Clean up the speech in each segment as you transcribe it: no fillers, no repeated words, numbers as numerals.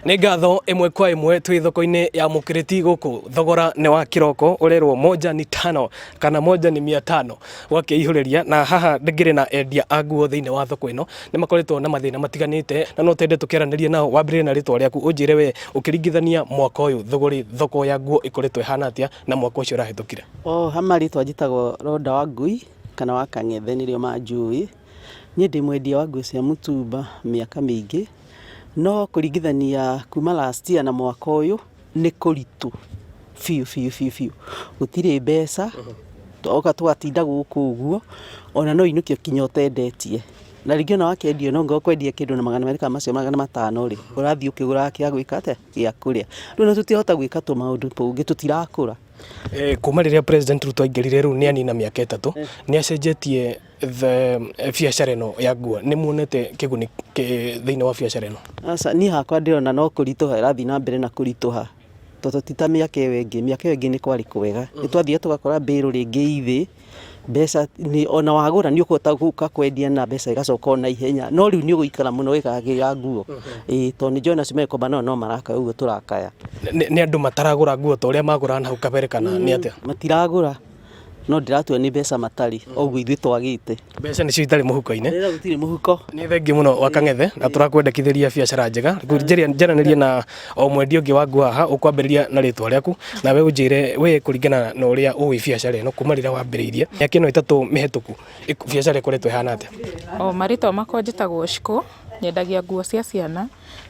Nĩ ngatho ĩmwe kwa ĩmwe twĩ thoko-inĩ ya Mũkĩrĩti gũkũ. Thogora nĩ wa kĩroko ũrerwo moja ni tano kana moja ni mia tano gwakĩihũrĩria. Na haha ngĩrĩ na endia a nguo thĩinĩ wa thoko ĩno, nĩ makoretwo na mathĩna matiganĩte na no twende tũkĩaranĩrie nao. Wambĩrĩrie na rĩtwa rĩaku ũnjĩre we ũkĩringithania mwaka ũyũ thũgũrĩ thoko ya nguo ĩkoretwo ĩhana atĩa na mwaka ũcio ũrahĩtũkire. O ha marĩtwa njĩtagwo Rhoda Wangui kana wa Kang'ethe nĩrĩo manjũĩ. Niĩ ndĩ mwendia wa nguo cia mũtumba mĩaka mĩingĩ. No kũringithania kuma last year na mwaka ũyũ nĩ kũritũ biũ biũ biũ biũ. Gũtirĩ mbeca, twoka tũgatinda gũkũ ũguo, ona no ũinũkio kinya ũtendetie. Na rĩngĩ ona wakĩendia ona okorwo ũkwendia kĩndũ na 200 kana macio 500 rĩ, ũrathiĩ ũkĩgũraga kĩa gwĩka atĩa, gĩa kũrĩa. Rĩu ona tũtirahota gwĩka tũmaũndũ tũngĩ, tũtirakũra. Kuma rĩrĩa President Ruto aingĩrire rĩu nĩ anina mĩaka 3, nĩ acenjetie the biacara ĩno ya nguo. Nĩ muonete kĩguni thĩinĩ wa biacara ĩno? Aca, niĩ hakwa ndĩrona no kũritũha ĩrathiĩ na mbere na kũritũha, tondũ ti ta mĩaka ĩyo ĩngĩ, mĩaka ĩyo ĩngĩ nĩ kwarĩ kwega. Nĩ twathiaga tũgakora mbĩrũ rĩngĩ ĩ thĩ, mbeca ona wagũra nĩ ũkũhota gũka kwendia na mbeca igacoka o naihenya, no rĩu nĩ ũgũikara mũno ũgĩkagĩra nguo, ĩĩ tondũ nĩ njũĩ ona acio me Gĩkomba nao no marakaya ũguo tũrakaya. Nĩ andũ mataragũra nguo ta ũrĩa magũraga na hau kabere kana nĩ atĩa? Matiragũra. No ndĩratua nĩ mbeca matarĩ, o ũguo ithuĩ twagĩte. Mbeca nĩcio itarĩ mũhuko-inĩ. Mbeca gũtirĩ mũhuko. Nĩ thengiũ mũno wa Kang'ethe na tũrakwendekithĩria biacara njega. Njaranĩrie na o mwendia ũngĩ wa nguo haha, ũkwambĩrĩria na rĩtwa rĩaku nawe ũnjĩre we kũringana na ũrĩa ũĩ biacara ĩno kuma rĩrĩa wambĩrĩirie mĩaka ĩno 3 mĩhetũku, biacara ĩkoretwo ĩhana atĩa? O marĩtwa makwa njĩtagwo Shiko, nyendagia nguo cia ciana.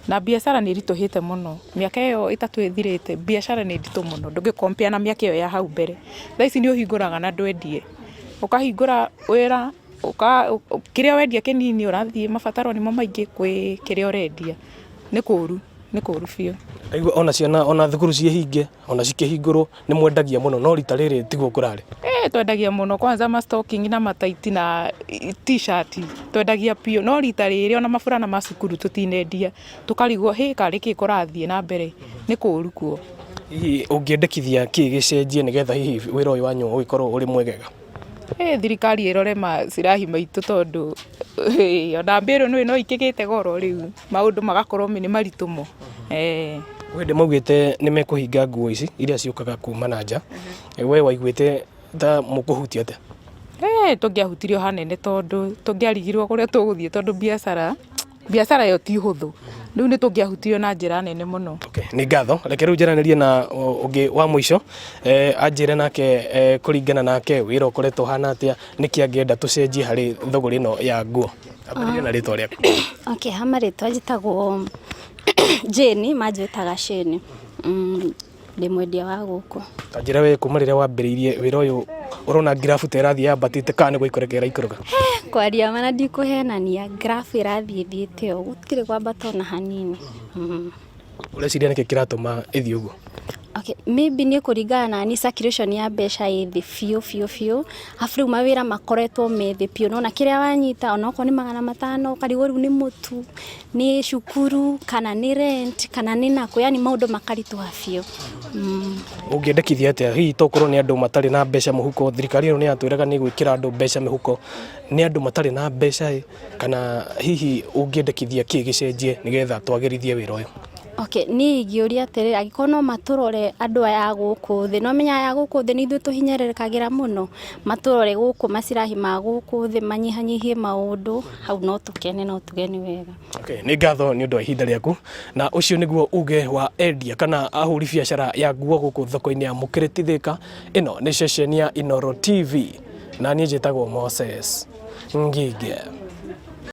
Na biacara nĩ ĩritũhĩte mũno, mĩaka ĩyo 3 ĩthirĩte biacara nĩ nditũ mũno ndũngĩ compare na mĩaka ĩyo ya hau mbere. Thaa ici nĩ ũhingũraga na ndwendie, ũkahingũra wĩra kĩrĩa wendia kĩnini ũrathiĩ mabataro nĩmo maingĩ kwĩ kĩrĩa ũrendia, nĩ kũru, nĩ kũru biũ. Ndaigua ona ciana ona thukuru ciĩ hinge ona cikĩhingũrwo nĩ mwendagia mũno no rita rĩrĩ tiguo kũrarĩ. Ĩĩ twendagia mũno kwanza ma stocking na mataiti na t-shirt twendagia biũ no rita rĩrĩ ona maburana ma cukuru tũtinendia tũkarigwo hĩ karĩ kĩ kũrathiĩ na mbere nĩ kũru kuo. Hihi ũngĩendekithia kĩ gĩcenjie nĩgetha hihi wĩra ũyũ wanyu ũgĩkorwo ũrĩ mwegega? Ĩ thirikari ĩrore macirahi maitũ tondũ ona mbĩrũ nĩũĩ no ikĩgĩte goro rĩu maũndũ magakorwo nĩ maritũ mo. Kwĩ hĩndĩ maugĩte nĩ mekũhinga nguo ici iria ciũkaga kuma na nja, we waiguĩte ta mũkũhutio atĩa? Tũngĩahutirio hanene tondũ tũngĩarigirwo kũrĩa tũgũthiĩ tondũ biacara biacara ĩyo ti hũthũ, rĩu nĩ tũngĩahutirio na njĩra nene mũno. Okay, nĩ ngatho. Reke rĩu njaranĩrie na ũngĩ wa mũico anjĩre nake kũringana nake wĩra ũkoretwo ũhana atĩa, nĩkĩ angĩenda tũcenjie harĩ thũgũrĩ ĩno ya nguo. Ambĩrĩria na rĩtwa rĩaku. Okay, ha marĩtwa njĩtagwo Jane, manjĩtaga Shane. Ndĩ mwendia wa gũkũ. Ta njĩra we kuma rĩrĩa wambĩrĩirie wĩra ũyũ ũrona ngirabu ta ĩrathiĩ yambatĩte kana nĩ gũikũrũka ĩraikũrũka? Kwaria ma na ndikũhenania ngirabu ĩrathiĩ ĩthiĩte ũũ gũtirĩ kwambata ona hanini. Ũreciria nĩkĩ kĩratũma ĩthiĩ ũguo? Okay, maybe nĩ kũringana na niĩ circulation ya mbeca ĩ thĩ biũ biũ biũ, arabu rĩu mawĩra makoretwo me thĩ biũ, nĩwona kĩrĩa wanyita onokorwo nĩ 500 ũkarigwo rĩu nĩ mũtu, nĩ cukuru, kana nĩ rent, kana nĩ nakũ, yaani maũndũ makaritũha biũ. Ũngĩendekithia atĩa hihi tokorwo nĩ andũ matarĩ na mbeca mũhuko, thirikari ĩno nĩ yatwĩraga nĩ ĩgwĩkĩra andũ mbeca mĩhuko, nĩ andũ matarĩ na mbeca ĩ, kana hihi ũngĩendekithia kĩ gĩcenjie nĩgetha twagĩrithie wĩra ũyũ? Okay, niĩ ingĩũria atĩrĩrĩ, angĩkorwo no matũrore andũ aya a gũkũ thĩ, nĩ wamenya aya a gũkũ thĩ nĩ ithuĩ tũhinyĩrĩrĩkagĩra mũno, matũrore gũkũ macirahi ma gũkũ thĩ, manyihanyihie maũndũ, hau no tũkene no tuge nĩ wega. Okay, nĩ ngatho nĩ ũndũ wa ihinda rĩaku na ũcio nĩguo uge wa endia kana ahũri biacara ya nguo gũkũ thoko-inĩ ya Mũkĩrĩti Thĩka. Ĩno nĩ ceceni ya Inooro TV na niĩ njĩtagwo Moses Ngige.